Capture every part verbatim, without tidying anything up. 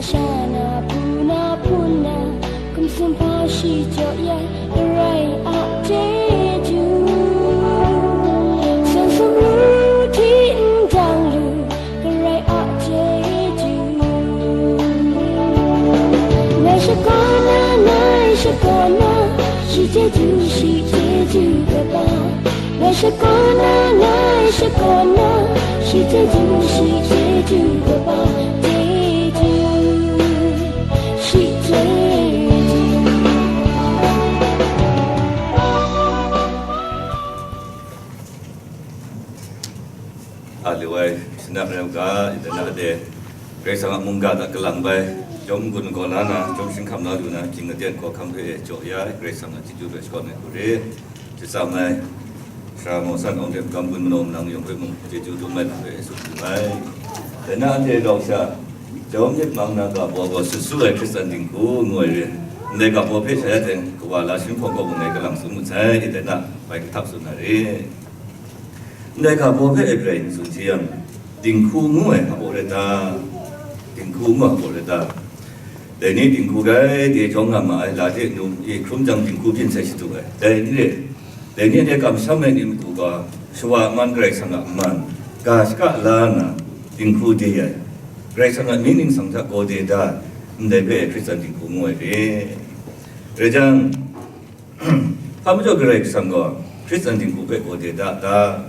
Sha na bu na hpun na, hkum sumhpa shi jaw ya, Karai a chyeju. San sumru hti n jang lu, Karai a chyeju. Ngai shakawn na, ngai shakawn na, shi chyeju, shi chyeju kaba. Ngai shakawn na, ngai shakawn na, shi chyeju, shi chyeju kaba, chyeju, shi chyeju. A lu ai, sinda rai u ga, internet de, Karai Kasang a mungga hta kalang bai, jawm gun gaw la na, jawm shinghkam la lu na, ging aten hkawhkam hpe jaw ya ai, Karai Kasang a chyeju hpe shakawn ai hku re. Shitsam ai, Sara Mawsan Awng de, Gam Gun Manaw Manang yawng hpe mung, chyeju dum ai hpe tsun dum ai. Dai na anhte rau sha, jawm myit mang na ga baw gaw sut su ai Hkristan dinghku ngu ai re. Ndai ga baw hpe sha ya teng, kawa la shinghkawng kaw mung ngai kalang tsun mat sai, dai na, bai kahtap tsun na re. Ndai ga baw hpe e garai n tsun hte yang, dinghku ngu ai a baw rai ta? Dinghku ngu a baw rai ta? Dai ni dinghku grai de jawng nga ma ai, la de nu e hkrum jang dinghku byin sai shadu ai. Dai ni re, dai ni anhte kamsham ai ni matu gaw, shawa a man Karai Kasang a man, ga shaka la nna, dinghku de ai. Karai Kasang a mying ningsang hta gaw de da, ndai hpe Hkristan dinghku ngu ai re. Rai jang, hpa majaw Karai Kasang gaw Hkristan dinghku hpe gaw de da ta?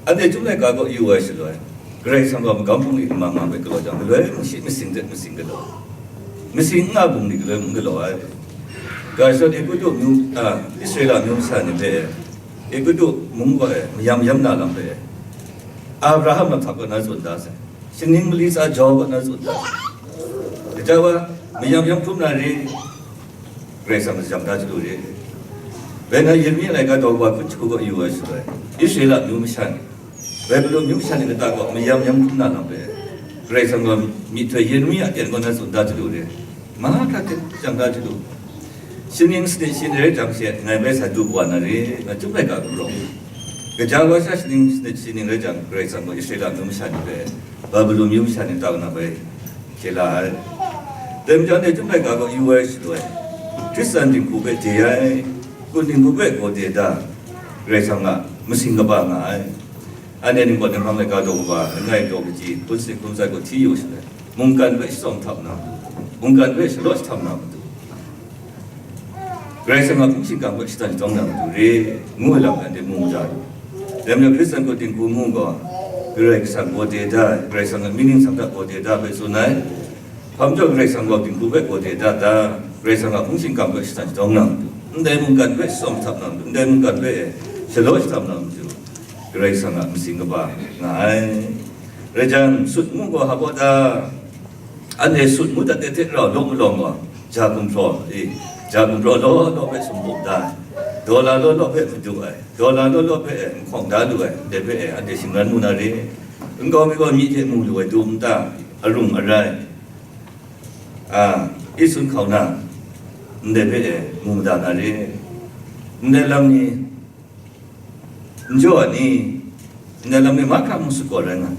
Anhte Chyum laika kaw yu ai shaloi, Karai Kasang gaw magam bungli nma nga hpe galaw jang, galoi mung shi masing hte masing galaw, masing n nga bungli galoi mung galaw ai. Ga shawt Egutu myu, a, Israela myu masha ni hpe, Egutu mung gaw e mayam yam na lam hpe, Abraham lam hta kaw na tsun da sai. Shaning mali tsa jau kaw na tsun da sai. Gaja wa, mayam yam hkrum na re, Karai Kasang jam da chyalu re. Bai na Yeremia laika daw wa hkun jahku kaw yu ai shaloi, Israela myu masha ni, Babilon myu masha ni lata kaw mayam yam hkrum na lam hpe, Karai Kasang gaw myihtoi Yeremia aten kaw na tsun da chyalu re. Mahkra hte jam da chyalu. Shaning sanit shaning rai jang she, ngai bai sa du wa na re, nga Chyum laika galaw. Gaja wa sha shaning sanit shaning rai jang, Karai Kasang gaw Israela myu masha ni hpe, Babilon myu masha ni tau na bai hkye la ai. Dai majaw, anhte Chyum laika kaw yu ai shaloi, Hkristan dinghku hpe de ai, kun dinghku hpe gaw de da, Karai Kasang a masing kaba nga ai. Anhte ningpawt ninghpang laika daw kaba, langai daw kaji, hpun sik hpun tsai gaw hti yu shaloi, mungkan hpe shatsawm htam na matu, mungkan hpe shalaw shahtawm na matu, Karai Kasang a hpung shingkang hpe shatan shadawng na matu re, ngu ai lam anhte mu maja lu. Dai majaw Hkristan gaw dinghku ngu gaw, Karai Kasang gaw de da ai, Karai Kasang a mying ningsang hta gaw de da hpe tsun ai. Hpa majaw Karai Kasang gaw dinghku hpe gaw de da ta? Karai Kasang a hpung shingkang hpe shatan shadawng na matu, ndai mungkan hpe shatsawm shahtawm na matu, ndai mungkan hpe shalaw shahtawm na matu, Karai Kasang a masing kaba nga ai. Rai jang, sut ngu gaw hpa baw ta? Anhte sut ngu dat de hte rau law malawng gaw, ja gumhpraw, e, ja gumhpraw law law hpe sumpu da ai, dawla law law hpe madu ai, dawla law law hpe e mahkawng da lu ai, ndai hpe e anhte shingran mu na re. Nkau mi gaw myi hte mu lu ai dum n ta? Arung arai, a, i sun hkau na, ndai hpe e mu mada na re. Ndai lam ni, n jaw ai ni, ndai lam ni mahkra mung sut gaw rai nga.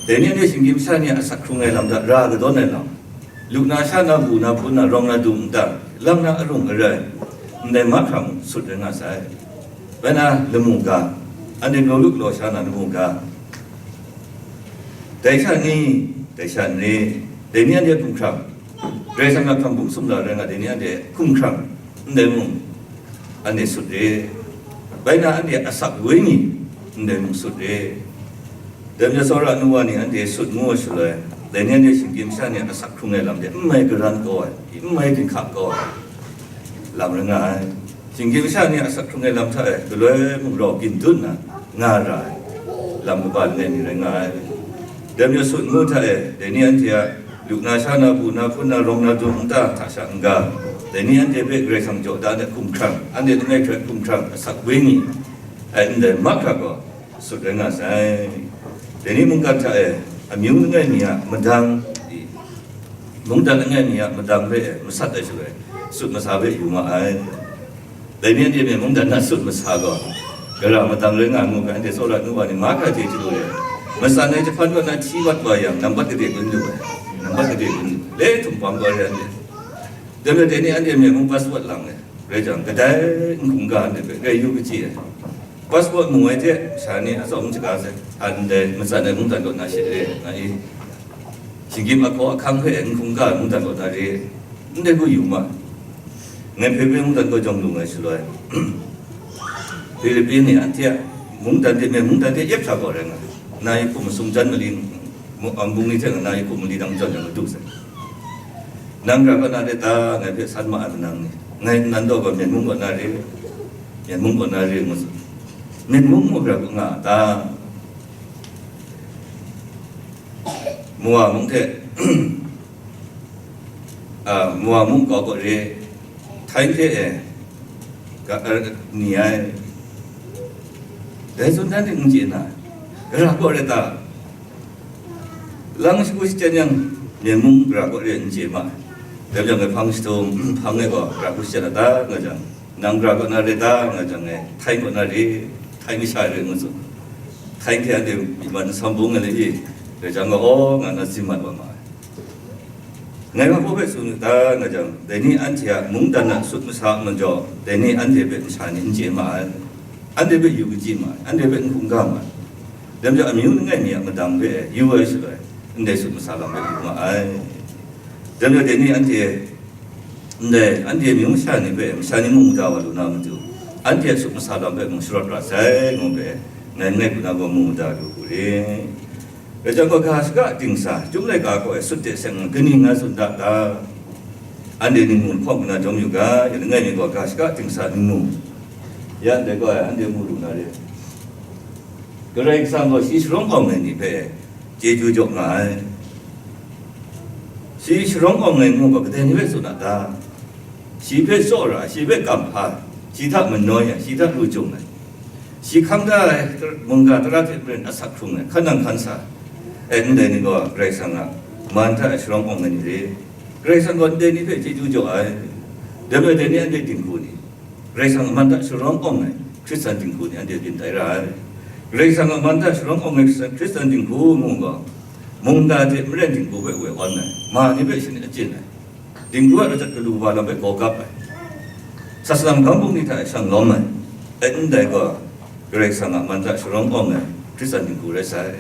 Dai ni anhte shinggyim sha ni a asak hkrung ai lam hta ra kadawn ai lam, lu na, sha na, bu na, hpun na, rawng na, dum n ta, lam na, arung arai, ndai mahkra mung sut rai nga sai. Bai na, lamu ga, anhte galaw lu galaw sha na lamu ga, dai sha ni, dai sha n re, dai ni anhte hkum hkrang, Karai Kasang a hkam hkum sumla rai nga, dai ni anhte hkum hkrang, ndai mung anhte sut re. Bai na, anhte asak wenyi, ndai mung sut re. Dai majaw tsawra nu wa ni anhte sut ngu ai shaloi, dai ni anhte shinggyim sha ni asak hkrung ai lam de n mai garan kau ai, n mai ginhka kau ai lam rai nga ai. Shinggyim sha ni asak hkrung ai lam hta e galoi mung rau byin dun na nga ra ai lam kaba langai mi rai nga ai. Dai majaw sut ngu hta e, dai ni anhte a lu na, sha na, bu na, hpun na, rawng na, dum n ta hta sha n-ga, dai ni anhte hpe Karai Kasang jaw da ai hkum hkrang, anhte langai hkrai hkum hkrang, asak wenyi ai ndai mahkra gaw sut rai nga sai. Dai ni mungkan hta e amyu langai mi a madang, i, mungdan langai mi a madang hpe masat ai shaloi, sut masa hpe yu ma ai. Dai ni anhte hpe mungdan na sut masa gaw, gara madang rai nga ngu hpe, anhte tsawra nu wa ni mahkra chye chyalu ai. Matsan ai jahpan kaw na hti wat wa yang, nampat gade gun lu ai. Nang bai gade gun, le htum pam kau re anhte. Dai majaw dai ni anhte myen mung passport lang ai. Rai jang, kadai n hkungga anhte hpe rai yu kachyi ai. Passport mu ai hte, sha ni atsawm shaga sai, ndai matsan ai mungdan kaw na she re, nga i. Shinggyim ahkaw ahkang hpe n hkungga ai mungdan kaw na re, ndai hku yu ma. Ngai Philippine mungdan kaw jawng lu ai shaloi, Philippine ni anhte a mungdan de, myen mungdan de yep hkra gaw rai nga, na yi hkum masum jan mali, mu-, a, bungli hte nga na yi hkum mali dang jawn yang madu sai. Nang gara kaw na re ta, ngai hpe san ma ai manang ni? Ngai nnan daw gaw myen mung kaw na re, myen mung kaw na re ngu tsun. Myen mung mung gara kaw nga a ta? Mua mung hte, a, Mua mung kau kaw re, Thai hte e, ga, er, ni ai. Dai tsun dan ning n chye na, gara kaw re ta? Lang shagu shachyen yang, myen mung gara kaw re n chye ma ai. Dai majaw ngai hpang shadum, hpang e gaw gara hku shachyen a ta, nga jang, nang gara kaw na re ta, nga jang, ngai Thai kaw na re, Thai masha re ngu tsun. Thai hte anhte myi man nsawm bung nga le i, dai jang gaw, aw, nga na zim mat wa ma ai. Ngai hpa hpe tsun u ta, nga jang, dai ni anhte a mungdan a sut masa a majaw, dai ni anhte hpe masha ni n chye ma ai, anhte hpe yu kachyi ma ai, anhte hpe n hkungga ma ai. Dai majaw, amyu langai mi a madang hpe yu ai shaloi, ndai sut masa lam hpe yu ma ai. Dai majaw, dai ni anhte, ndai, anhte amyu masha ni hpe, masha ni mung mada wa lu na matu, anhte a sut masa lam hpe mung sharawt ra sai, ngu hpe, ngai langai hku na gaw mung mada lu u re. Rai jang gaw, ga shaka dingsa, Chyum laika kaw e sut de seng kaning nga tsun da ta? Anhte ningmu lahkawng kaw na jawm yu ga, ya langai mi gaw ga shaka dingsa ningmu, ya ndai gaw anhte mu lu na re. Karai Kasang gaw shi sharawng awng ai ni hpe chyeju jaw nga ai. Shi sharawng awng ai ngu gaw kadai ni hpe tsun a ta? Shi hpe tsawra, shi hpe kamhpa, shi hta manoi ai, shi hta lu jung ai, shi hkang da ai, mungga tara hte maren asak hkrung ai, hkan nang hkan sa ai, ndai ni gaw Karai Kasang a man hta e sharawng awng ai ni re. Karai Kasang gaw ndai ni hpe chyeju jaw ai. Dai majaw dai ni anhte dinghku ni, Karai Kasang a man hta sharawng awng ai Hkristan dinghku ni anhte byin tai ra ai. Karai Kasang a man hta sharawng awng ai Hkristan, Hkristan dinghku ngu gaw, mungga hte maren dinghku hpe woi awn ai, ma ni hpe shani achyin ai, dinghku a rajat galu wa lam hpe gaw kap ai, sa salang gam bungli hta e shang lawm ai, ai ndai gaw, Karai Kasang a man hta sharawng awng ai Hkristan dinghku rai sai.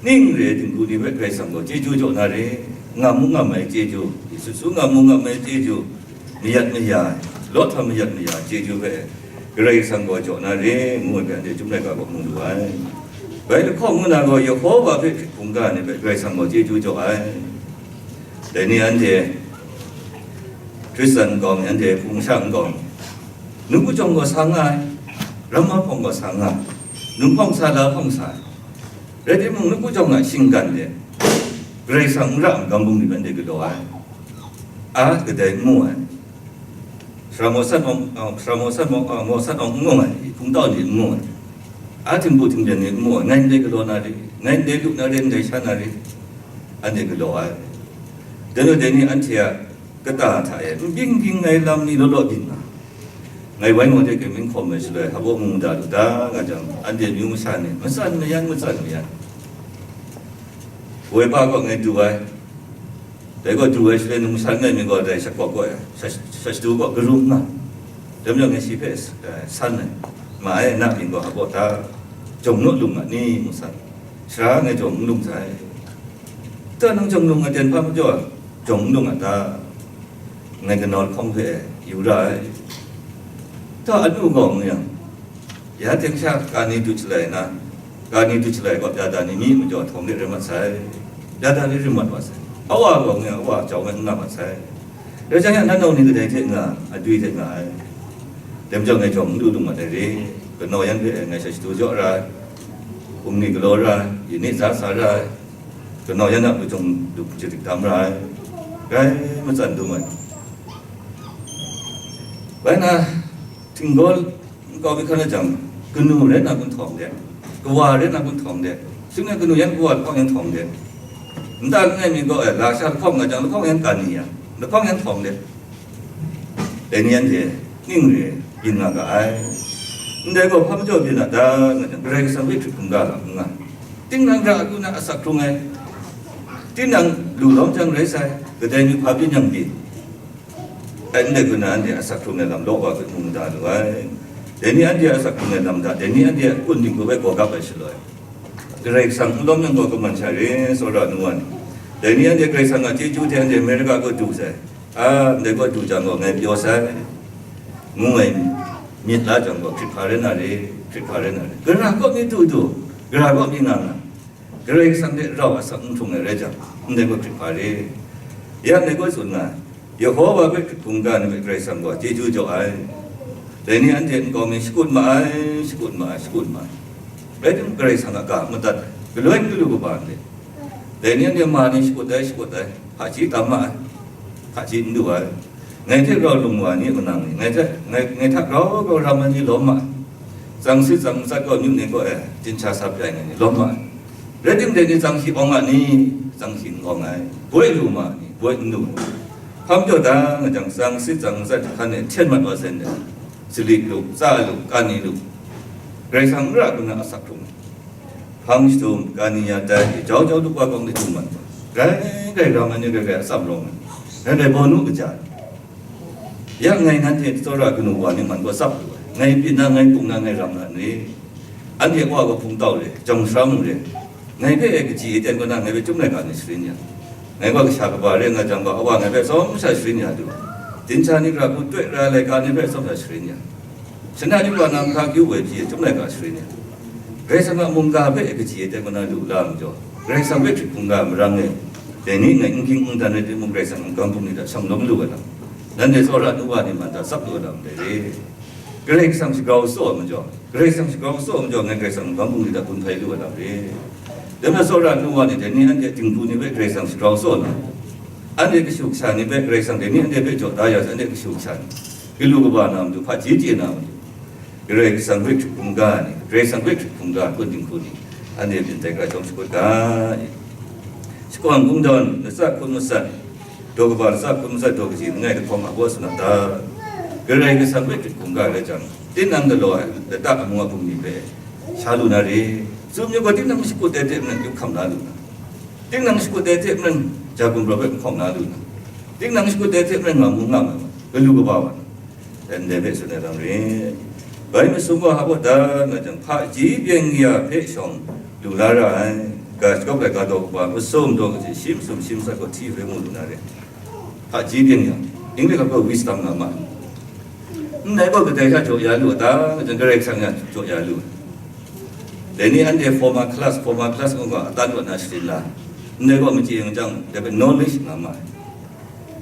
Ning re ai dinghku ni hpe Karai Kasang gaw chyeju jaw na re, ngam mu ngam ai chyeju, Yesu su ngam mu ngam ai chyeju, mayat maya ai, lawt htam mayat maya ai chyeju hpe Karai Kasang gaw jaw na re, ngu ai hpe anhte Chyum laika gaw mu lu ai. Bai lahkawng ngu na gaw, Yehova hpe hkrit hkungga ni hpe Karai Kasang gaw chyeju jaw ai. Dai ni anhte Hkristan nkau mi, anhte hpung sha nkau mi, nu kujawng gaw sa nga ai, ramma hpawng gaw sa nga ai, nu hpawng sa, la hpawng sa ai. Rai timung, nu kujawng a shinggan de Karai Kasang n ra ai magam bungli hpe anhte galaw ai. A kadai n mu ai. Sara mawsat mawng, a, sara mawsat mawng, a, mawsat mawng n mu ai, hpungtau ni n mu ai. A htingbu htingbyen ni n mu ai. Ngai ndai galaw na re, ngai ndai lu na re, ndai sha na re, anhte galaw ai. Dai majaw dai ni anhte a kata hta e n byin n ging ai lam ni law law byin nga. Ngai wai ngu de kamin hkawm ai shaloi, hpa baw mu mada lu ta, nga jang, anhte amyu masha ni, matsan mayan, matsan mayan. Woi pa kaw ngai du ai. Dai gaw du ai shaloi, nungsan ngai mi gaw dai shakawk gaw, sha-, sha shadu gaw karum nga. Dai majaw ngai shi hpe, eh, san ai. Ma e, na mying gaw hpa baw ta, jawng naw lung a ni? Ngu san. Sara ngai jawng n lung sai. Ta nang jawng lung a ten hpa majaw, jawng n lung a ta? Ngai kanau lahkawng hpe yu ra ai. Ta anu gaw ngu yang, ya teng sha ka ni dut shalai na, ka ni dut shalai gaw, ya da ni mi majaw htawng de rai mat sai, ya da ni rai mat wa sai. Awa gaw ngu yang, awa jau ngai n nga mat sai. Rai jang yang, nanau ni kadai hte nga, adwi hte nga ai. Dai majaw ngai jawng n lu lu mat ai re, kanau yan hpe ngai sha shadu jaw ra ai, hpung ni galaw ra ai, yi ni za sa ra ai, kanau yan a lachyum du jadik dam ra ai, grai matsan dum ai. Bai na, htinggaw nkau mi hkan a jang, kanu rai na kun htawng de, kawa rai na kun htawng de, shing ngai kanu yan kawa lahkawng yan htawng de, nta langai mi gaw, eh, lasha lahkawng nga jang, lahkawng yan ka ni ya, lahkawng yan htawng de. Dai ni anhte ning re byin nga ga ai. Ndai gaw hpa majaw byin a ta, nga jang, Karai Kasang hpe hkrit hkungga lam n nga. Tinang hta akyu na asak hkrung ai, Tinang lu lawm jang rai sai, kadai myu hpa byin yang pyi. Ai ndai kaw na anhte asak hkrung ai lam law wa hpe mu mada lu ai. Dai ni anhte asak hkrung ai lam hta, dai ni anhte a kun ding hpe gaw gap ai shaloi, Karai Kasang n lawm yang gaw kaman sha re, tsawra nu wa ni. Dai ni anhte Karai Kasang a chyeju hte anhte Amerika kaw du sai. A, ndai kaw du jang gaw ngai pyaw sai, ngu ai myit la jang gaw, hkrit hpa rai na re, hkrit hpa rai na re. Gara kaw mi du du, gara kaw mi nga nga. Karai Kasang hte rau asak n hkrung ai rai jang, ndai gaw hkrit hpa re. Ya ndai gaw tsun nga, Yehowa hpe hkrit hkungga ni hpe Karai Kasang gaw chyeju jaw ai. Dai ni anhte nkau mi shakut ma ai, shakut ma ai, shakut ma ai. Rai timung, Karai Kasang a ga madat ai, galoi n galu kaba ndai. Dai ni anhte ma ni shakut ai, shakut ai, hpaji tam ma ai, hpaji n du ai. Ngai hte rau lung wa ni, manang ni, ngai hte, ngai, ngai hta grau grau ram ai ni lawm ma ai. Tsang sit tsang matsat gaw amyu ni gaw e, jinghta sa pyi ai ngai ni lawm ma ai. Rai timung, dai ni tsang hkyi awng a ni, tsang hkyi n awng ai. Boi lu ma ai ni, boi n lu ai. Hpa majaw dang, nga jang tsang sit tsang matsat hkan e hten mat wa sai ndai. Salit lu, tsa lu, kani lu. Karai Kasang n ra kau na asak hkrung. Hpang shadum, kani ya tai, jau jau duk wa kawng de htum mat. Grai grai ram ai ni grai grai atsam rawng ai. Grai grai bawnu kaja. Ya ngai nanhte tsawra kanu wa ni man gaw tsap lu ai. Ngai pyi na, ngai hpung na, ngai ram na ni. Anhte wa gaw hpung tau re, jawng sara mu re. Ngai hpe e kaji e ten kaw na, ngai hpe Chyum laika ni sharin ya. Ngai gaw kasha kaba re nga jang gaw, awa ngai hpe tsawm sha sharin ya du. Dinghta ni hkra hku toi ra ai laika ni hpe tsawm sha sharin ya. Shana yu wa na, hkra kyu woi hpyi e Chyum laika sharin ya. Karai Kasang a mungga hpe e kaji e ten kaw na lu la majaw, Karai Kasang hpe hkrit hkungga marang e, dai ni ngai n ging n dan rai timung, Karai Kasang a magam bungli hta shang lawm lu ai lam, nanhte tsawra nu wa ni man hta tsap lu ai lam dai re. Karai Kasang shagrau tsaw ai majaw, Karai Kasang shagrau tsaw ai majaw, ngai Karai Kasang a magam bungli hta gun hpai lu ai lam re. Dai majaw tsawra nu wa ni, dai ni anhte a dingbu ni hpe Karai Kasang shagrau tsaw na, anhte kashu kasha ni hpe Karai Kasang dai ni anhte hpe jaw da ya sai, anhte kashu kasha ni galu kaba na matu, hpaji chye na matu, Karai Kasang hpe hkrit hkungga ni, Karai Kasang hpe hkrit hkungga kun dinghku ni, anhte byin tai hkra jawm shakut ga, shakawn kungdawn, latsa hkun matsat, daw kaba latsa hkun matsat, daw kaji langai lahkawng a baw sa na ta? Karai Kasang hpe hkrit hkungga rai jang, tinang galaw ai lata amu a bungli hpe sha lu na re. Tsun yu gaw, tinang shakut ai hte maren yu hkam la lu na, tinang shakut ai hte maren ja gumhpraw hpe nhkawng la lu na, tinang shakut ai hte maren ngamu nga ma, galu kaba wa na, ndai hpe tsun ai lam rit. Bai masum gaw hpa baw da nga jang, hpaji byeng ya hpe shawng lu la ra ai, ga shakawp ai ga daw kaba, masum daw kaji shi masum shi matsat gaw hti hpe mu lu na re. Hpaji byeng ya, English ga gaw wisdom nga ma ai. Ndai gaw kadai sha jaw ya lu a ta nga jang, Karai Kasang sha jaw ya lu ai. Dai ni anhte formal class, formal class ngu ga, atan kaw na sharin la, ndai gaw machye nga jang, dai hpe knowledge nga ma ai.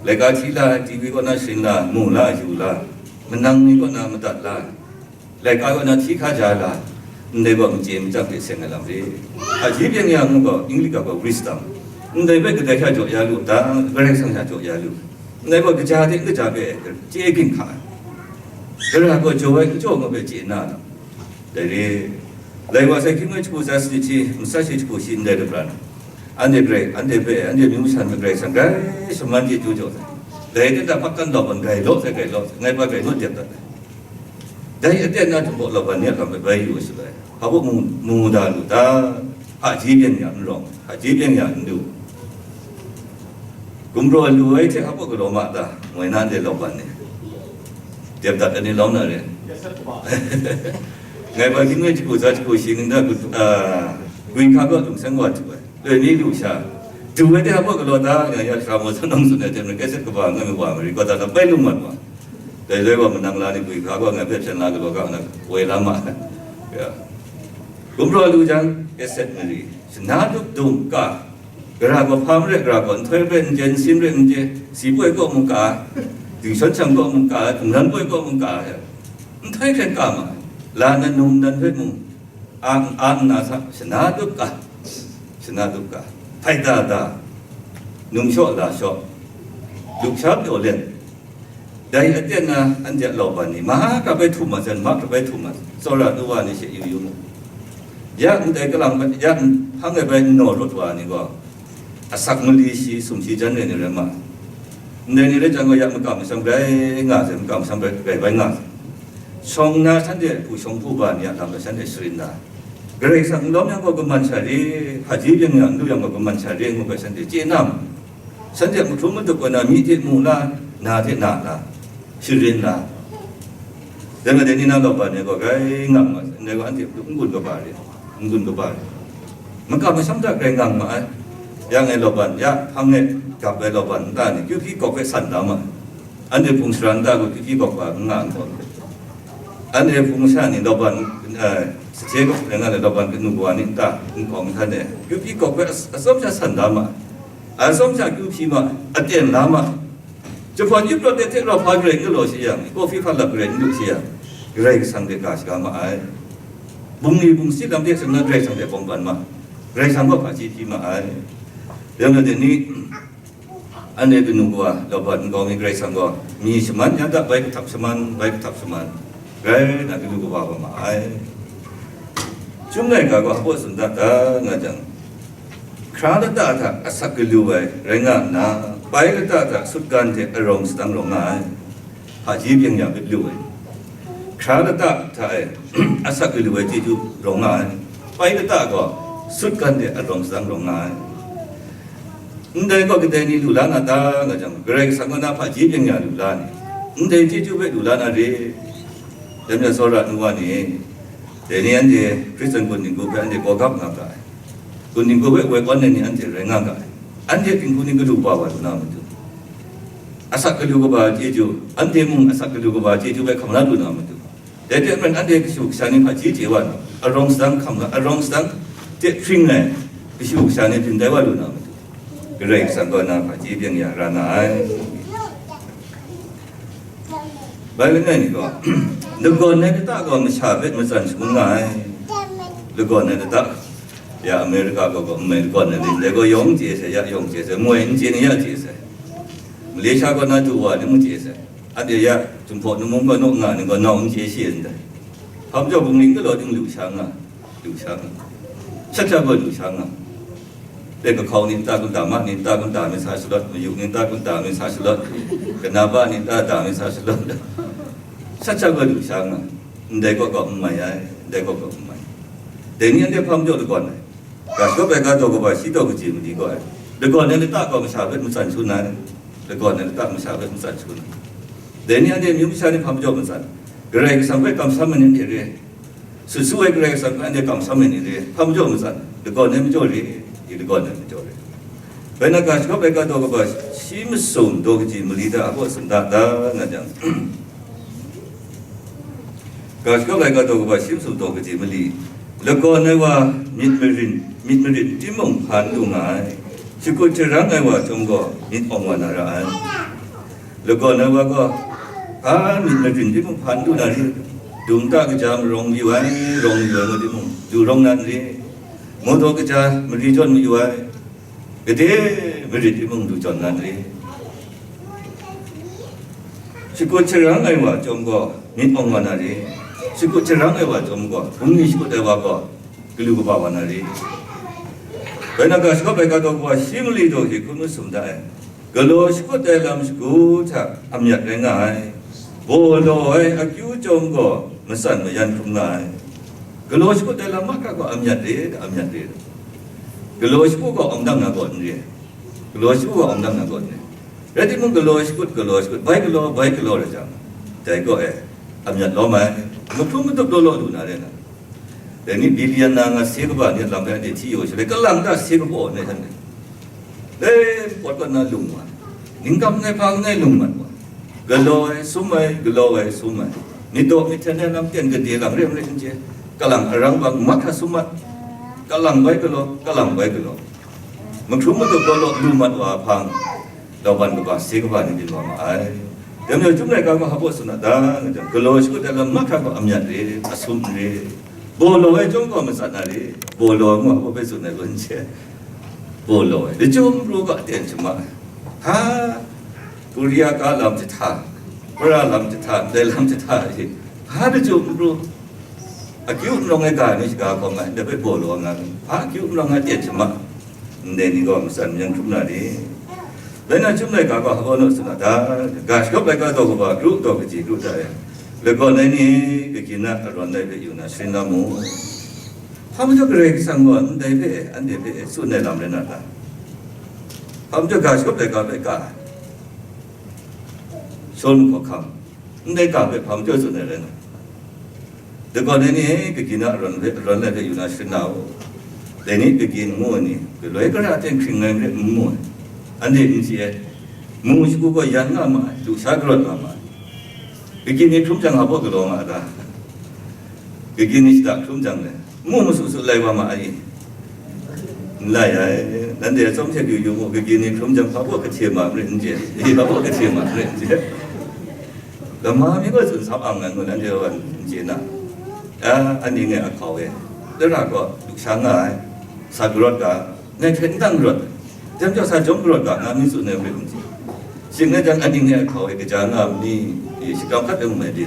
Laika hti la, degree kaw na sharin la, mu la, yu la, manang ni kaw na madat la, laika kaw na hti hkaja la, ndai gaw machye machyang hte seng ai lam re. Hpaji byeng ya ngu gaw, English ga gaw wisdom. Ndai hpe kadai sha jaw ya lu ta? Karai Kasang sha jaw ya lu. Ndai gaw kaja hte n kaja hpe chye ginhka ai. Gara gaw jaw ai n jaw ngu hpe chye na lam. Dai re, lai wa sai hkying mi jahku tsa sanit shi, matsat shi jahku shi ndai lapran, anhte garai, anhte hpe, anhte myu masha hpe Karai Kasang grai shaman chyeju jaw sai. Dai hte hta hpakan lauban grai law sai, grai law sai, ngai hpa grai naw dep dat ai. Dai aten na htum gaw lauban ni a lam hpe bai yu ai shaloi, hpa baw mu, mu da lu ta? Hpaji byeng ya n rawng, hpaji byeng ya n du. Gumraw lu ai hte hpa baw galaw ma ta? Moi na de lauban ni, dep dat ai ni lawm na re. Ngai hpa hkying mi jahku tsa jahku shi nta, ah, gwi hka gaw lungsang wa du ai. Loi ni lu sha, du ai de hpa baw galaw ta? Nga ya, sara maw sanawng tsun ai hte maren, kaset kaba ngai mi wa mari gaw, da na bai lung mat wa. Dai loi wa manang la ni gwi hka gaw ngai hpe hpyen la galaw ga na, woi la ma ai. Ya. Gumraw lu jang, kaset mari, shana dup dum ka, gara gaw hpa marai, gara gaw nhtoi rai n chye, nsin rai n chye, si poi kaw mung ka, dingshawn sham kaw mung ka, hkungran poi kaw mung ka, nhtoi hkren ka ma ai. La nan num nan hpe mung, ang, ang nna sa, shana dup ka, shana dup ka, hpai da da, num shaw la shaw, lup sha pyaw let, dai aten na anhte a lauban ni, mahkra bai htum mat sai, mahkra bai htum mat sai, tsawra nu wa ni she yu yu mu. Ya ndai kalang bai, ya hpang e bai n naw rawt wa ni gaw, asak mali shi, sumshi jan re ni rai ma ai. Ndai ni rai jang gaw, ya makam masham grai nga sai, makam masham grai, grai bai nga sai. Shawng na shanhte hpu shawng hpu ba ni a lam gaw shanhte sharin na, Karai Kasang n lawm yang gaw kaman sha re, hpaji byeng ya n lu yang gaw kaman sha re ngu ga shanhte chye na ma? Shanhte a mahkrum madup gaw na, myi hte mu la, na hte na la, sharin la. Dai majaw dai ni na lawban e gaw grai ngang ma, ndai gaw anhte n gun kaba re, n gun kaba re. Makam masham hta grai ngang ma ai. Yang e lawban, ya hpang e gap ai lawban nta ni, kyu hpyi gawk hpe san da ma ai. Anhte hpung sara nta gaw kyu hpyi gawk ba n nga n tawn. Anhte hpung masha ni lawban, eh, sahte gaw rai nga le, lawban kanu kawa ni nta nkawng hkan e kyu hpyi gawk hpe as-, atsawm sha san da ma ai. Atsawm sha kyu hpyi ma ai, aten la ma ai. Jahpawn yip rawt de hte rau hpa garai n galaw shi yang, kawhpi hpa lap garai n lu shi yang, Karai Kasang hte ga shaga ma ai. Bungli bungsi lam de seng na Karai Kasang hte bawng ban ma ai. Karai Kasang gaw hpaji hpyi ma ai. Yang na de ni, anhte kanu kawa lawban nkau mi Karai Kasang gaw, mi shaman ya da, bai kahtap shaman, bai kahtap shaman, grai na kanu kawa wa ma ai. Chyum laika gaw hpaw tsun da ta nga jang, hkra lata hta asak galu ai rai nga nna, pai lata hta sutgan hte arawng sadang rawng nga ai. Hpaji byeng ya gat lu ai. Hkra lata hta e asak galu ai chyeju rawng nga ai. Pai lata gaw sutgan hte arawng sadang rawng nga ai. Ndai gaw kadai ni lu la na ta nga jang, Karai Kasang kaw na hpaji byeng ya lu la ni? Ndai chyeju hpe lu la na re? Dai majaw tsawra nu wa ni, dai ni anhte Hkristan gun ning hpe anhte gawgap nga ga ai. Gun ning hpe woi kawn ai ni anhte rai nga ga ai. Anhte dinghku ni galu ba wa lu na matu, asak galu kaba chyeju, anhte mung asak galu kaba chyeju hpe hkam la lu na matu. Dai hte maren anhte kashu kasha ni hpaji chye wa na, arawng sadang hkam la, arawng sadang hte hpring ai kashu kasha ni byin tai wa lu na matu, Karai Kasang kaw na hpaji byeng ya ra nga ai. Bai langai mi gaw, lagawn ai lata gaw masha hpe matsan shangun nga ai. Lagawn ai lata, ya America gaw gaw n mai lagawn ai ni, dai gaw yawng chye sai, ya yawng chye sai, moi n chye ni ya chye sai. Malaysia kaw na du wa ni mung chye sai. Anhte ya Jinghpaw ni mung gaw naw nga ni gaw nau n chye shi ndai. Hpa majaw bungli n galaw ting lu sha nga, lu sha nga, shat sha gaw lu sha nga. Dai kahkau ni nta kun ta, ma ni nta kun ta mi sa shalawt, mayu ni nta kun ta mi sa shalawt, kanaba ni nta ta mi sa shalawt, shat sha gaw lu sha nga. Ndai kaw kaw n mai ai, ndai kaw kaw n mai. Dai ni anhte hpa majaw lagawn ai. Ga shagawp ai ga daw kaba shi daw kaji mali gaw ai. Lagawn ai lata gaw masha hpe matsan shangun ai. Lagawn ai lata masha hpe matsan shangun ai. Dai ni anhte amyu masha ni hpa majaw matsan? Karai Kasang hpe kamsham ai ni re. Sut su ai Karai Kasang hpe anhte kamsham ai ni re. Hpa majaw matsan? Lagawn ai majaw re. I lagawn ai majaw re. Bai na ga shagawp ai ga daw kaba shi masum daw kaji mali hta a baw tsun da ta nga jang, ga shagawp ai ga daw kaba shi masum daw kaji mali, lagawn ai wa myit marin, myit marin timung hpa n lu nga ai, shakut sharang ai wa chyawm gaw myit awng wa na ra ai. Lagawn ai wa gaw, a myit marin timung hpa n lu na ri, dung ta kaja marawng mayu ai, rawng mayu ai ngu timung, du rawng na n ri, mawtaw kaja mari jawn mayu ai, gade marit timung du jawn na n ri. Shakut sharang ai wa chyawm gaw myit awng wa na ri? Shakut sharang ai wa chyawm gaw, bungli shakut ai wa gaw galu kaba wa na ri? Bai na ga shagawp ai ga daw kaba shi mali daw hte hkun masum da ai. Galaw shakut ai lam shagu hta amyat rai nga ai. Baw law ai akyu chyawm gaw matsan mayan hkrum nga ai. Galaw shakut ai lam mahkra gaw amyat re, amyat re. Galaw shakut gaw awng dang na gaw n re. Galaw shakut gaw awng dang na gaw n re. Rai timung, galaw shakut, galaw shakut, bai galaw, bai galaw rai jang, dai gaw e amyat lawm ai. Mahkrum madup law law lu na re na. Dai ni billion na nga se kaba ni lam hpe anhte hti yu shaloi, kalang ta se kaba ni shanhte, dai pawt kaw na lung wa, ningkam ngai hpa ngai lung mat wa, galaw ai, sum ai, galaw ai, sum ai, myit daw myit hten ai lam ten gade lam re n re n chye, kalang arang bang mat hta sum mat, kalang bai galaw, kalang bai galaw, mahkrum madup law law lu mat wa hpang, Laban kaba, se kaba ni byin wa ma ai. Dai majaw, Chyum laika gaw hpa baw tsun a ta nga jang, galaw shakut ai lam mahkra gaw amyat re, asum re, baw law ai chyawm gaw matsat na re, baw law ai ngu hpa baw hpe tsun ai gaw n chye, baw law ai, lachyum pru gaw aten shama ai. Ha, Korea ga lam jahta, Mara lam jahta, ndai lam jahta e, ha, lachyum pru, akyu n rawng ai ga ni shaga hkawm ai, dai hpe baw law nga mi, hpa akyu n rawng ai aten shama, ndai ni gaw matsan mayan hkrum na ni? Dai na Chyum laika gaw hpa baw naw tsun a ta? Ga shagawp laika daw kaba kru daw kaji kru hta e, lagawn ai ni, kagyin a arawn ai hpe yu na sharin la mu. Hpa majaw Karai Kasang gaw ndai hpe, anhte hpe tsun ai lam rai na ta? Hpa majaw ga shawp laika hpe ka ai? Shawn hkawhkam, ndai ga hpe hpa majaw tsun ai rai na? Dagawn ai ni e, kagyin a arawn hpe, arawn lai hpe yu na sharin na u. Dai ni kagyin ngu ai ni, galoi gara hte hkring ngai marit n mu ai. Anhte n chye ai. Mu shagu gaw yan nga ma ai, lusha karawt nga ma ai. Kagyin ni hkrum jang, hpa baw galaw nga a ta? Kagyin ni shada hkrum jang le, mu masu su lai wa ma ai? N lai ai. Nanhte atsawm hte yu yu mu, kagyin ni hkrum jang, hpa baw kahte ma marit n chye, hpa baw kahte ma marit n chye. Lama mi gaw tsun sap ang ngu, nanhte gaw n chye na? A, aning e ahkau e, tara gaw lusha nga ai, sa karawt ga, ngai hpe n dang rawt ai, jam jau sa jawm karawt ga, nga mi tsun ai hpe n chye. Shing rai jang, aning e ahkau e kaja nga ai ni, shakram hkat ai n mai di?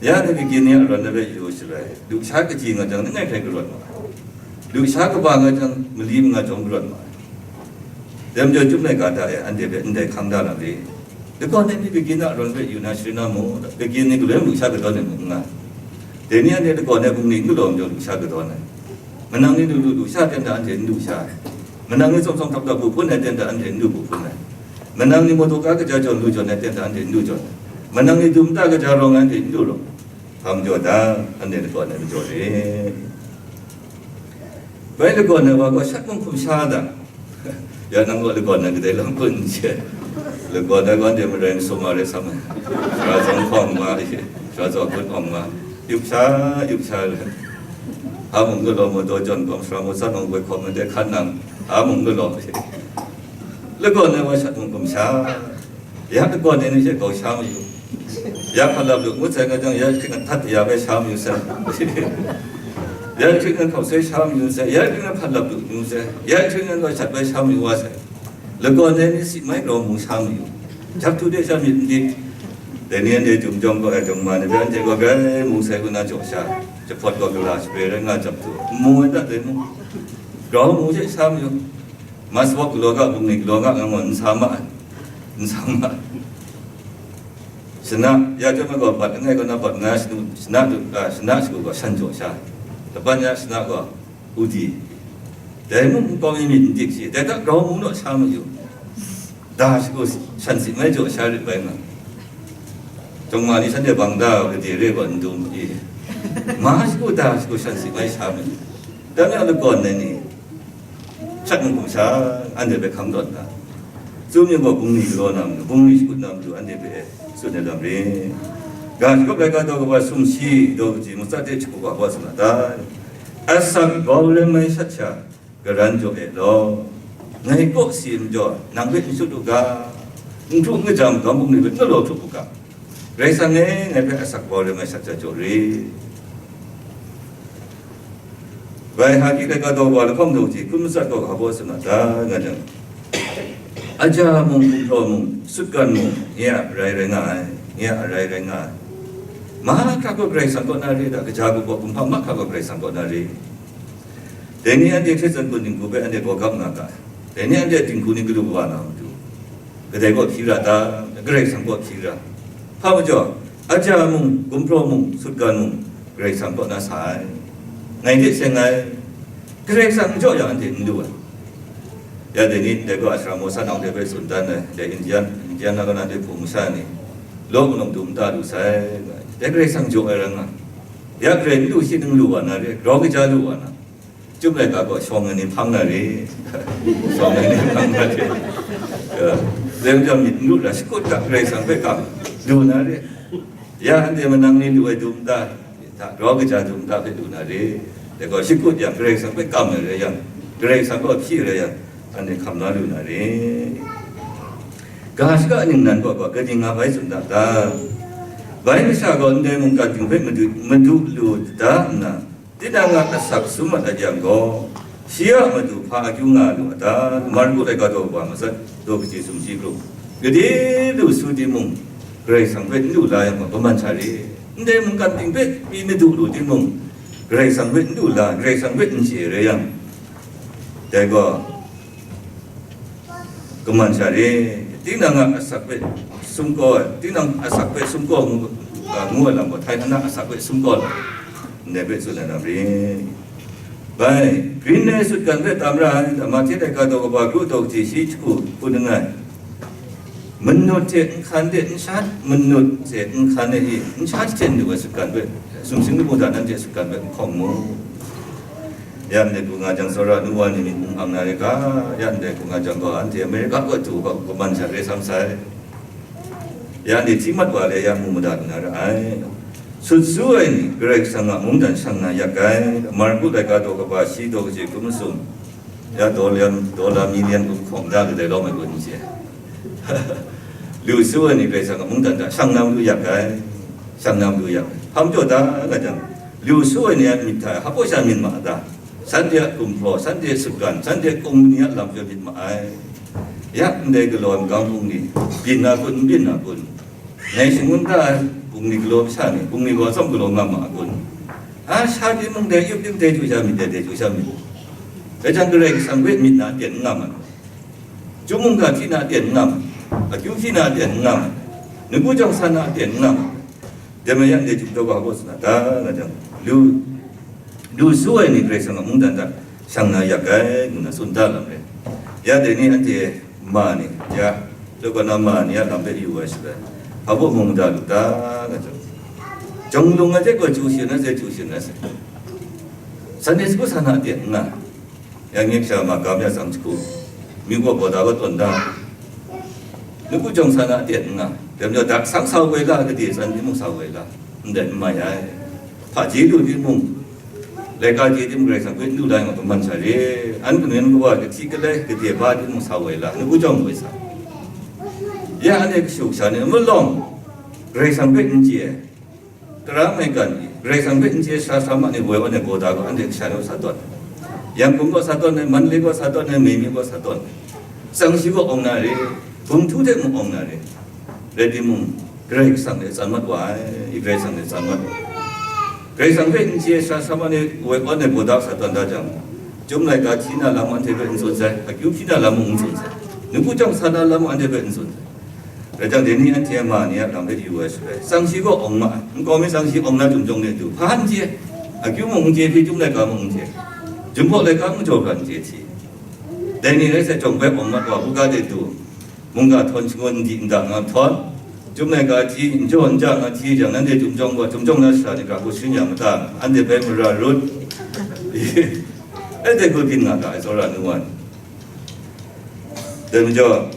Ya ni kagyin ni arawn na hpe yu sharai, lusha kaji nga jang, langai hkrai karawt ma ai. Lusha kaba nga jang, mali manga jawm karawt ma ai. Dai majaw, Chyum laika da e, anhte hpe ndai hkang da lam re. Lagawn ai ni kagyin a arawn hpe yu na sharin na mu, kagyin ni galoi mung lusha kadawn ai mung n nga. Dai ni anhte lagawn ai bungli n galaw majaw lusha kadawn ai. Manang ni lu lu lusha ten ta anhte n lusha ai. Manang ni tsawm tsawm htap htap bu hpun ai ten ta anhte n lu bu hpun ai. Manang ni mawtaw ka kaja jawn lu jawn ai ten ta anhte n lu jawn ai. Manang ni dum ta kaja rawng ai anhte n lu rawng ai. Hpa majaw ta, anhte lagawn ai majaw re. Bai lagawn ai wa gaw shat mung hkum sha da. Ya nang gaw lagawn ai kadai lam kun n chye. Lagawn ai gaw anhte marai masum ma rai sam ai. Sara zawn hkawng ma, sara zawn hkawng ma. Yup sha, yup sha le. A mung galaw, mawtaw jawn hkawng, sara mawsat hkawng, goi hkawng, anhte hkan nang, a mung galaw. Lagawn ai wa shat mung hkum sha. Ya lagawn ai ni hte grau sha mayu. Ya hpatlap lu ngut sai nga jang, ya hkring ahtat ya bai sha mayu sai. Ya hkring ahkau sai sha mayu sai. Ya hkring ahpatlap lu mayu sai. Ya hkring ahkau shat bai sha mayu wa sai. Lagawn ai ni si mai grau mu sha mayu. Jap tu de sha myit n dik. Dai ni anhte jum jawng gaw ai jawng ma ni hpe anhte gaw grai mu sai, kaw na jaw sha, jahpawt gaw gala shape rai nga jap tu, n mu ai dat dai mu. Grau mu hte sha mayu. Maswak galaw ga, bungli galaw ga ngu ngu n sa ma ai, n sa ma ai. Shana, ya chyawm ai gaw bat langai kaw na bat nga, shana, shana, shana shagu gaw shan jaw sha, laban ya shana gaw udi. Dai mung nkau mi myit n dik shi, dai hta grau mu naw sha mayu. Da shagu shan si mai jaw sha rit bai nga. Chyawm ma ni shanhte bang da, gade re gaw n dum i. Ma shagu da shagu shan si mai sha mayu. Dan ya lagawn ai ni, shat mung hkum sha, anhte hpe hkam tawn da. Tsun myit gaw bungli galaw na matu, bungli shakut na matu, anhte hpe tsun ai lam re. Ga shagawp laika daw kaba sumshi, daw kaji matsat de hkrup wa wa sa na ta? Asak bau rai mai shat sha, karan jaw e law. Ngai kaw si ai majaw, nang hpe n shut u ga, n hkru n kaja magam bungli hpe n galaw hkrup u ga. Karai Kasang e, ngai hpe asak bau rai mai shat sha jaw re. Bai Haggai laika daw wa lahkawng daw ji hkun matsat gaw hpa baw tsun a ta, nga jang, aja mung, gumhpraw mung, sutgan mung, nye a arai rai nga ai, nye a arai rai nga ai. Mahkra gaw Karai Kasang kaw na re da, kaja gumhpraw gumhpa mahkra gaw Karai Kasang kaw na re. Dai ni anhte hkye tsun gun dinghku hpe anhte gawgap nga ga ai. Dai ni anhte dinghku ni galu wa na matu, kadai gaw hpyi ra ta? Karai Kasang gaw hpyi ra. Hpa majaw, aja mung, gumhpraw mung, sutgan mung, Karai Kasang kaw na sa ai. Ngai hte seng ai. Karai Kasang n jaw yang anhte n lu ai. Ya dai ni, dai gaw ashram mawsa nang hte bai tsun dan ai, dai Indian, Indian na kaw na hte hpung masha ni, law mung dum nta lu sai, dai Karai Kasang jaw ai rai nga. Ya Karai n lu shi nang lu wa na re, grau kaja lu wa na. Chyum laika gaw shawng ai ni hpang na re. Shawng ai ni hpang na re. Ya, dai majaw myit n lu ra, shakut ga Karai Kasang hpe kam lu na re. Ya, anhte manang ni lu ai dum nta, hta grau kaja dum nta hpe lu na re. Dai gaw shakut yang Karai Kasang hpe kam ai rai yang, Karai Kasang gaw hpyi rai yang, anhte hkam la lu na re. Ga shaka ningnan gaw gaw kaning nga bai tsun da ta? Bai masha gaw ndai mungkan ting hpe madu, madu lu da nna, tinang a asak sum mat ai yang gaw, shi a matu hpa akyu nga lu a ta? Marku laika daw wa matsat, daw kaji sumshi kru. Gade lu su timung, Karai Kasang hpe n lu la yang gaw, kaman sha re. Ndai mungkan ting hpe pyi madu lu timung, Karai Kasang hpe n lu la, Karai Kasang hpe n chye rai yang, dai gaw, kaman sha re. Tinang a asak hpe sumgaw ai, tinang asak hpe sumgaw ngu, a, ngu ai lam gaw, htai hkana asak hpe sumgaw ai, ndai hpe tsun ai lam re. Bai, grin ai sutgan hpe tam ra ai, Mahte laika daw kaba kru daw kaji shi jahku hpun nngai. Manut hte nhkan de nshat, manut hte nhkan e i nshat hten lu ai sutgan hpe, sumsing lamu hta nanhte sutgan hpe n hkawm mu. Ya ndai hku nga jang, tsawra nu wa ni myit mung ang na re ga, ya ndai hku nga jang gaw, anhte Amerika kaw du gaw, kaman sha re sam sai. Ya ni hti mat wa le ya mu mada lu na ra ai. Sut su ai ni Karai Kasang a mungdan shang na yak ai. Marku laika daw kaba shi daw kaji hkun masum, ya dola, dola milian hkum hkawm da kadai lawm ai kun n chye. Lu su ai ni Karai Kasang a mungdan hta shang na matu yak ai. Shang na matu yak ai. Hpa majaw ta nga jang, lu su ai ni a myit hta hpa sha myit ma a ta? Shanhte a gumhpraw, shanhte a sutgan, shanhte a kung ni a lam jaw myit ma ai. Ya ndai galaw ai magam bungli, byin na kun, n byin na kun? Ngai shangun da ai bungli galaw masha ni, bungli galaw tsawm galaw nga ma a kun? A sha timung dai yup yup dai chyu sha myit, dai dai chyu sha myit. Dai jang Karai Kasang hpe myit na aten n nga ma. Chyum mungga hti na aten n nga ma. Akyu hti na aten n nga ma. Nawku jawng san na aten n nga ma. Dai mayan de chyum daw ga gaw sa na ta nga jang, lu, lu su ai ni Karai Kasang a mungdan hta shang na yak ai, ngu na tsun da lam rai. Ya dai ni anhte ma ni, ya, lagaw na ma ni a lam hpe yu ai shaloi, hpa baw mung da lu ta nga jang, jawng lung ai hte gaw chyu shin ai sai, chyu shin ai sai. Sunday school sa na aten n nga. Ya ngyek sha ma gam ya tsang jahku, myu gaw bawda gaw tawn da, nawku jawng sa na aten n nga, dai majaw dak sang sa woi la, gade tsan timung sa woi la, ndai n mai ai. Hpaji lu timung, laika je timung, Karai Kasang hpe n lu la ai nga, kaman sha re, an kanu yan kawa, kahti kalai, gade ba timung sa woi la, nawku jawng woi sa. Ya anhte kashu kasha ni n malawng, Karai Kasang hpe n chye ai. Tara maigan ni, Karai Kasang hpe n chye sara sara ma ni woi wan ai bawda gaw anhte kasha ni gaw sa tawn ai. Yangkung gaw sa tawn ai, Mandalay gaw sa tawn ai, Mei mi gaw sa tawn ai. Tsang shi gaw awng na re, bum htu hte mung awng na re. Rai timung, Karai Kasang hte tsan mat wa ai, Karai Kasang hte tsan mat wa ai. Karai Kasang hpe n chye sara sara ma ni woi wan ai bawda sa tawn da jang, Chyum laika hti na lam anhte hpe n tsun sai, akyu hti na lam mung n tsun sai, nawku jawng sa na lam mung anhte hpe n tsun sai. Rai jang, dai ni anhte a ma ni a lam hpe yu ai shaloi, tsang shi gaw awng ma ai, nkau mi tsang shi awng na chyum jawng de du, hpa n chye, akyu mung n chye, hpyi chyum laika mung n chye, Jinghpaw laika mung jaw hkra n chye hti. Dai ni rai sai, jawng bai awng mat wa, buga de du, mungga htawn shangun n di n da nga htawn, Chyum laika hti, n jaw n ja nga hti jang, nanhte chyum jawng gaw, chyum jawng na shara ni hkra hku sharin ya ma ta, anhte bai mara rawt. Anhte hku byin nga ga ai, tsawra nu wa ni. Dai majaw,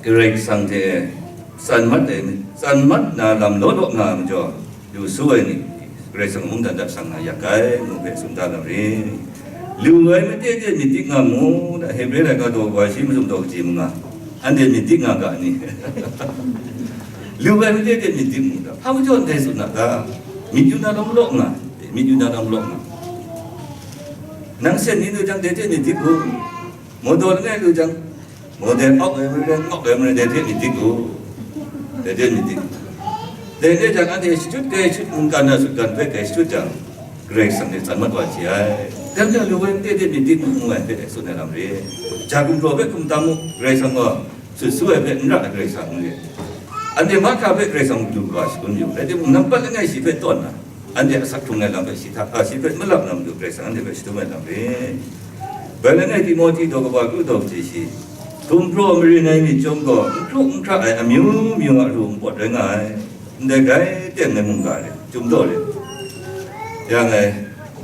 Karai Kasang hte tsan mat ai, tsan mat na lam law law nga ai majaw, lu su ai ni, Karai Kasang mungdan hta shang na yak ai, ngu hpe tsun da lam re. Lu ai made de myit dik nga mu, da Hebre laika daw kaba shi mazum daw kaji manga, anhte myit dik nga ga ni? Lu ai made de myit dik mu da, hpa majaw ndai tsun na ta? Myit yu na lam law nga, myit yu na lam law nga. Nang sen ni lu jang, dai hte myit dik u. Mawdaw langai lu jang, mawdaw awk ai marai, awk ai marai, dai hte myit dik u, dai hte myit dik u. Dai re jang, anhte shachyut kai shachyut, mungkan na sutgan hpe kai shachyut jang, Karai Kasang hte tsan mat wa hte ai. Dai majaw, lu ai made de myit dik mu, ngu ai hpe tsun ai lam re. Ja gumhpraw hpe hkum tam mu, Karai Kasang gaw sut su ai hpe n ra ai Karai Kasang n re. Anhte mahkra hpe Karai Kasang du ga shangun yu, rai timung, nampat langai shi hpe tawn na, anhte asak hkrung ai lam hpe shi hta, a, shi hpe malap na matu Karai Kasang anhte hpe shadum ai lam re. Bai langai Timohti daw kaba kru daw kaji shi, gumhpraw marin ai myit chyawm gaw, n hkru n hkra ai amyu myu a ru npawt rai nga ai, ndai grai teng ai mungga re, chyum daw re. Ya ngai,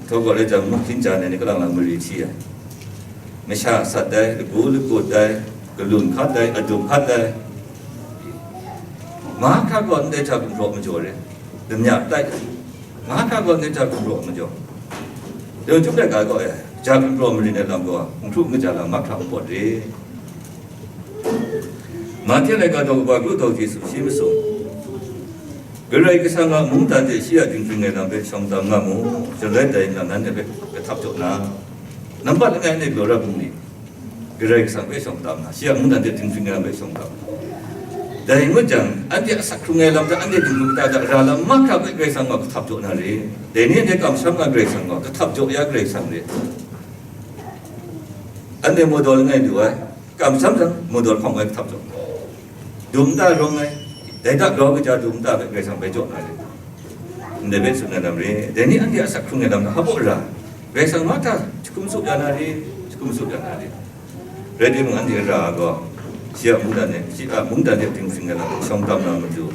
htaw gaw rai jang, muk hpyin ja ai ni kalang lang mari hti ai, masha sat ai, lagu lagut ai, galun hkat ai, adup hkat ai, mahkra gaw ndai hta gumhpraw majaw re, damya tai, mahkra gaw ndai hta gumhpraw majaw. Dai chyum laika gaw, e, ja gumhpraw marin ai lam gaw, n hkru n kaja lam mahkra n pawt re. Mahte laika daw kaba kru daw hti sumshi masum, Karai Kasang a mungdan hte shi a dinghpring ai lam hpe shawng tam nga mu, shaloi dai nna nanhte hpe kahtap jaw na, nampat langai anhte galaw ra bungli, Karai Kasang hpe shawng tam na, shi a mungdan hte dinghpring ai lam hpe shawng tam. Dai ngut jang, anhte asak hkrung ai lam hta, anhte dinghpring kata hta ra lam mahkra hpe Karai Kasang gaw kahtap jaw na re. Dai ni anhte kamsham nga Karai Kasang gaw kahtap jaw ya Karai Kasang re. Anhte mawdaw langai lu ai, kamsham jang, mawdaw lahkawng ai kahtap jaw na, dum nta rawng ai, dai hta grau kaja dum nta hpe Karai Kasang bai jaw na re. Ndai hpe tsun ai lam re. Dai ni anhte a asak hkrung ai lam hta hpa baw ra, Karai Kasang mahta jahkum tsup ya na re, jahkum tsup ya na re. Rai timung, anhte ra gaw, shi a mungdan e, shi a mungdan e ting sing ai lam shawng tam na matu,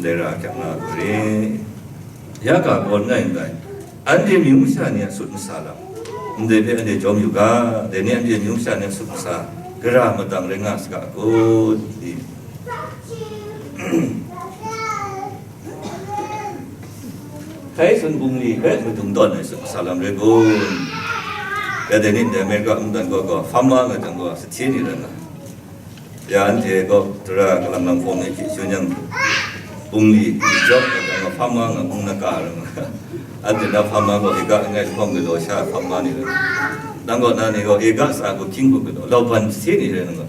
ndai ra hkyak na re. Ya ga gaw n rai n rai, anhte myu masha ni a sut masa lam, ndai hpe anhte jawm yu ga, dai ni anhte myu masha ni a sut masa gara matang rai nga saga kun? Hkrai sun bungli hpe madung tawn ai sut masa lam rai kun? Ya dai ni ndai Amerika mungdan gaw gaw, farmer nga jang gaw, sahte ni rai nga. Ya anhte gaw tara kalang lam hkawm ni hte shun yang, bungli, jawk nga jang gaw, farmer nga mung na ka rai nga. Anhte na farmer gaw, eka langai lahkawng galaw sha farmer ni rai nga. Nang gaw na ni gaw, eka sa gaw hkying hku galaw, lauban sahte ni rai nga.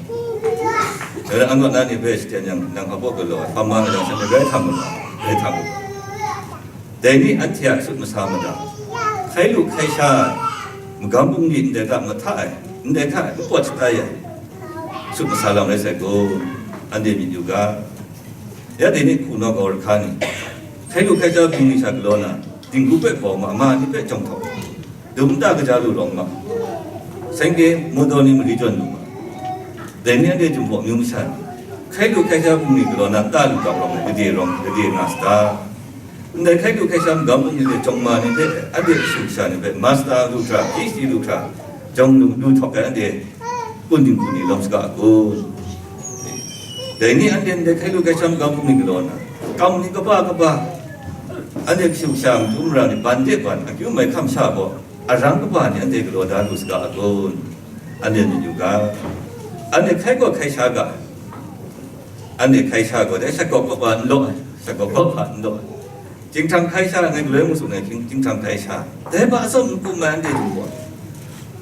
Dai rai, anhte na ni hpe shaten yang, nang hpa baw galaw ai farmer nga jang, shanhte grai htam galaw, grai htam galaw. Dai ni anhte a sut masa mada, hkai lu hkai sha ai, magam bungli ndai hta mahta ai, ndai hta n pawt shatai ai sut masa lam rai sai kun? Anhte myit yu ga. Ya dai ni hku nau kau rahka ni, hkai lu hkai sha bungli sha galaw na, dinghku hpe bau ma, ma ni hpe jawng htawk, dum nta kaja lu rawng ma, seng de modaw ni mali jawn lu ma, dai ni anhte Jinghpaw myu masha ni, hkai lu hkai sha bungli galaw na, nta lu kau rawng ai, gade rawng, gade nga sata? Ndai hkai lu hkai sha magam bungli hte jawng ma ni hpe, anhte kashu kasha ni hpe, masta lu hkra, P H D lu hkra, jawng lu, lu htawk ai anhte kun dinghku ni lawm saga a kun? Dai ni anhte ndai hkai lu hkai sha magam bungli galaw na, kam ni kaba kaba, anhte kashu kasha matu mara ni ban de ban, akyu mai hkam sha gaw, arang kaba ni anhte galaw da lu saga a kun? Anhte myit yu ga. Anhte hkai gaw hkai sha ga. Anhte hkai sha gaw, dai shat gaw kawp wa n law ai, shat gaw kawp wa n law ai. Chyinghkrang hkai sha ai, ngai galoi mung tsun ai, chying-, chyinghkrang hkai sha. Dai hpa atsawm n kum ai anhte du gaw,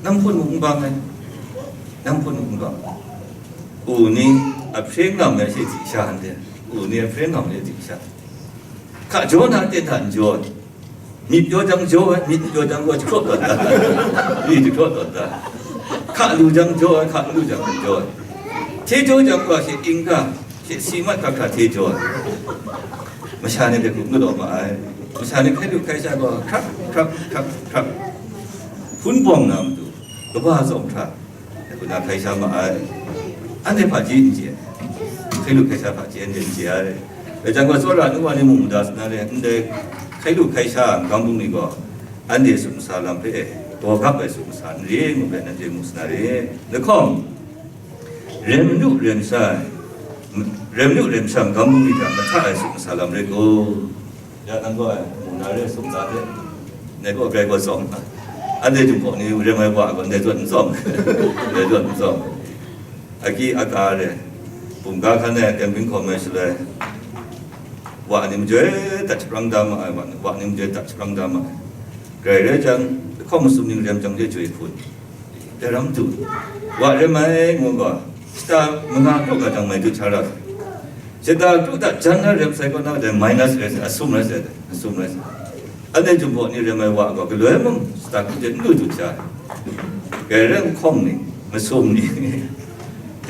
nang hpun mung n bang ai, nang hpun mung n bang ai. U ni a hpre ngam ai she di sha anhte, u ni a hpre ngam ai she di sha. Hka jaw na, ten hta n jaw ai. Myit pyaw jang jaw ai, myit n pyaw jang gaw jahkraw tawn da. Myit jahkraw tawn da. Hka lu jang jaw ai, hka n lu jang n jaw ai. Hte jaw jang gaw, she ing ga, she si mat hkra hkra hte jaw ai. Masha ni hpe hkrup galaw ma ai. Masha ni hkai lu hkai sha gaw, hkrap, hkrap, hkrap, hkrap. Hpun bawng na matu, kaba tsawm hkra, dai hku na hkai sha ma ai. Anhte hpaji n chye ai. Hkai lu hkai sha hpaji anhte n chye ai. Dai jang gaw, tsawra nu wa ni mung mada sa na re, ndai hkai lu hkai sha magam bungli gaw, anhte sut masa lam hpe gaw gap ai sut masa n re ngu hpe, nanhte mu sa na re. Lahkawng, rem lu rem sha ai, rem lu rem sha magam bungli hta mahta ai sut masa lam rai gaw, Ya nang gaw, mung na re sum na hte, ndai gaw grai gaw tsawm, anhte Jinghpaw ni rem ai wa gaw, ndai zawn n tsawm, ndai zawn n tsawm. Aki aka re, bumga hkan e camping hkawm ai shaloi, wa ni majoi dat shaprang da ma ai, wa ni, wa ni majoi dat shaprang da ma ai. Grai rai jang, lahkawng masum ning rem jang de joi hpun. Dai ram tu, wa rem ai ngu gaw, shata manga kru ga jang mai tu hta ra sai. Shata kru hta jan na rem sai kaw na, dai minus rai sai, asum rai sai, asum rai sai. Anhte Jinghpaw ni rem ai wa gaw, galoi mung shata kru hte n lu tu hta. Grai rai lahkawng ni, masum ni,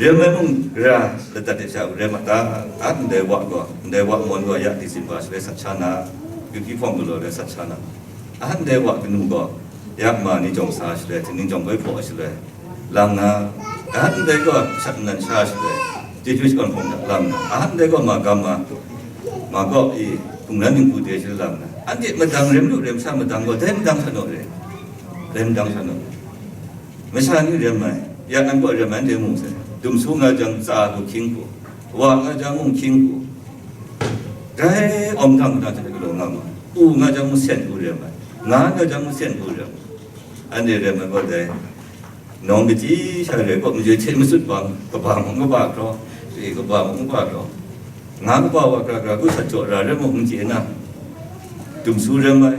rem ai mung ra ladat de sha rem a ta? A ndai wa gaw, ndai wa mawn gaw, ya Disemba shaloi sat sha na, Yuki hpawng galaw lai sat sha na. A ndai wa kanu gaw, ya ma ni jawng sa shaloi, htingning jawng koi hpaw shaloi, lang na, a ndai gaw shat nnan sha shaloi, chyeju shakawn hpawng hta lang na, a ndai gaw ma gam ma, ma gaw i, hkungran dinghku de shaloi lang na, anhte madang rem lu rem sha madang gaw, dai madang hta naw re, dai madang hta naw re. Masha ni rem ai, ya nang gaw rem ai, anhte mu sai, dum su nga jang tsa hku hkying hku, wa nga jang mung hkying hku, dai awng hta mada hte galaw nga ma, u nga jang mung sen hku rem ai, nga nga jang mung sen hku rem ai. Anhte rem ai gaw dai, nawng kachyi sha rai gaw, majoi hte masut bang, kaba mung kaba hkraw, e, kaba mung kaba hkraw, nga kaba wa hkra hkra, gu sat jaw ra rai mung n chye na, dum su rem ai,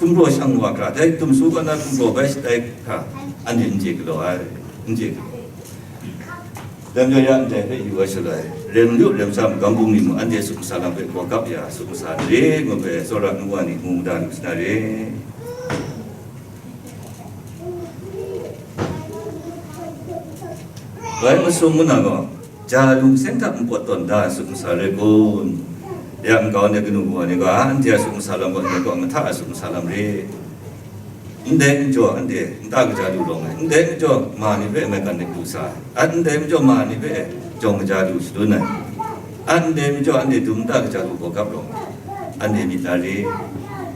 gumhpraw shang wa hkra, dai dum su kaw na gumhpraw bai shatai hkra, anhte n chye galaw ai, n chye galaw. Dai majaw ya ndai hpe yu ai shaloi, rem lu rem sha magam bungli mung anhte sut masa lam hpe gaw gap ya sut masa n re, ngu hpe tsawra nu wa ni mu mada lu sa na re. Bai masum ngu na gaw, ja lungseng hta npawt tawn da ai sut masa rai kun? Ya nkau ni kanu wa ni gaw, anhte a sumsing lam gaw, anhte gaw mahta a sumsing lam re. Ndai n jaw anhte nta kaja lu rawng ai, ndai n jaw ma ni hpe maigan dik lu sa ai, ndai n jaw ma ni hpe jawng kaja lu shangun ai, ndai n jaw anhte dum nta kaja lu gaw gap rawng ai, anhte myit na re.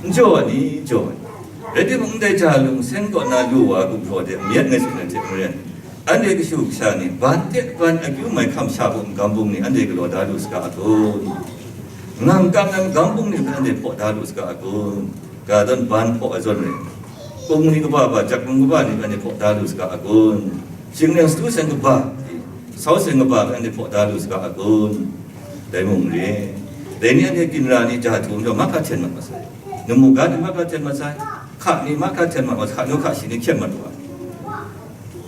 N jaw ai ni, jaw ai ni, rai timung, ndai ja lungseng kaw na lu wa gumhpraw de myit ngai tsun ai hte maren, anhte kashu kasha ni ban hte ban akyu mai hkam sha hpu magam bung ni anhte galaw da lu saga a kun? Ngang kam ai magam bung ni hpe anhte hpaw da lu saga a kun? Ga dan ban hpaw ai zawn rai, kung ni kaba ba, jak lung kaba ni hpe anhte hpaw da lu saga a kun? Shingneng satu seng kaba, sau seng kaba hpe anhte hpaw da lu saga a kun? Dai mung re, dai ni anhte ginra ni ja htum jaw mahkra hten mat masai, namu ga ni mahkra hten mat sai, hka ni mahkra hten mat masai, hka nu hka shi ni hkyen mat wa.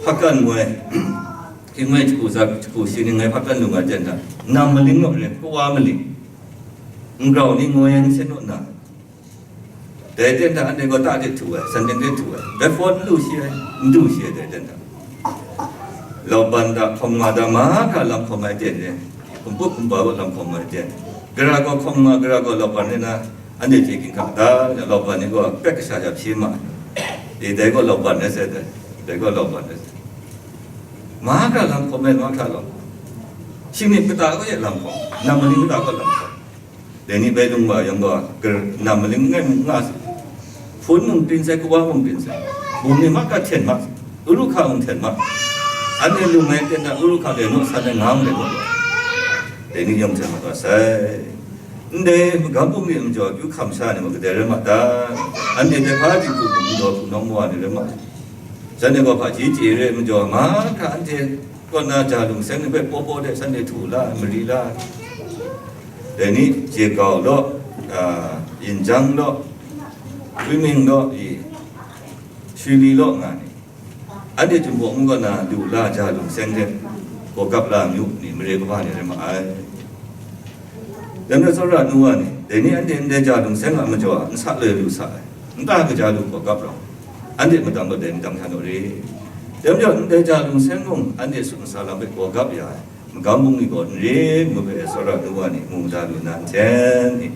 Hpakan ngoi, hkying ngoi hku za hku shi ni ngai hpakan lu nga ten hta, nam maling naw ren, kawa maling, ngrau ni ngoi ai nsen naw na, dai ten hta anhte gaw ta de htu ai, san ten de htu ai, dai hpawn n lu shi ai, n du shi ai, dai ten hta. Lauban da, hkawm nga da, mahkra lam hkawm ai ten re, hkumput hkumba gaw lam hkawm ai ten, gara gaw hkawm nga, gara gaw lauban re na, anhte chye ginhka da, lauban ni gaw pek kasha sha hpyi ma ai. E, dai gaw lauban rai sai dai, dai gaw lauban rai sai. Mahkra lam hkawm ai, mahkra lam hkawm. Shingmyit kata gaw e lam hkawm, nam maling kata gaw lam hkawm. Dai ni bai lung wa yang gaw, gar-, nam maling langai mung nga sai, hpun mung prin sai, kawa mung prin sai, bum ni mahkra hten ma, uru hka mung hten ma, anhte lung ngai ten na, uru hka gai naw san ai, nga mung gai naw, dai ni yawng hten mat wa sai. Ndai magam bung ni a majaw akyu hkam sha ni mung kadai rai ma ta? Anhte dai hpa jinghku hku majaw hpunawng mawa ni rai ma ai. Shanhte gaw hpaji chye re ai majaw, mahkra anhte kaw na ja lungseng ni hpe paw paw de shanhte htu la ai, mari la ai. Dai ni, Jegau law, a, Yinjang law, Kuiming law, i, Shuli law nga ni, anhte Jinghpaw mung kaw na lu la ja lungseng hte gaw gap la amyu ni, mare kaba ni rai ma ai. Dai majaw tsawra nu wa ni, dai ni anhte ndai ja lungseng a majaw a nsa loi lu sa ai, nta kaja lu gaw gap rawng, anhte madang gaw dai madang hta naw re. Dai majaw ndai ja lungseng mung anhte sumsing lam hpe gaw gap ya ai, magam bung ni gaw n re ngu hpe tsawra nu wa ni mu mada lu nna nhten ni,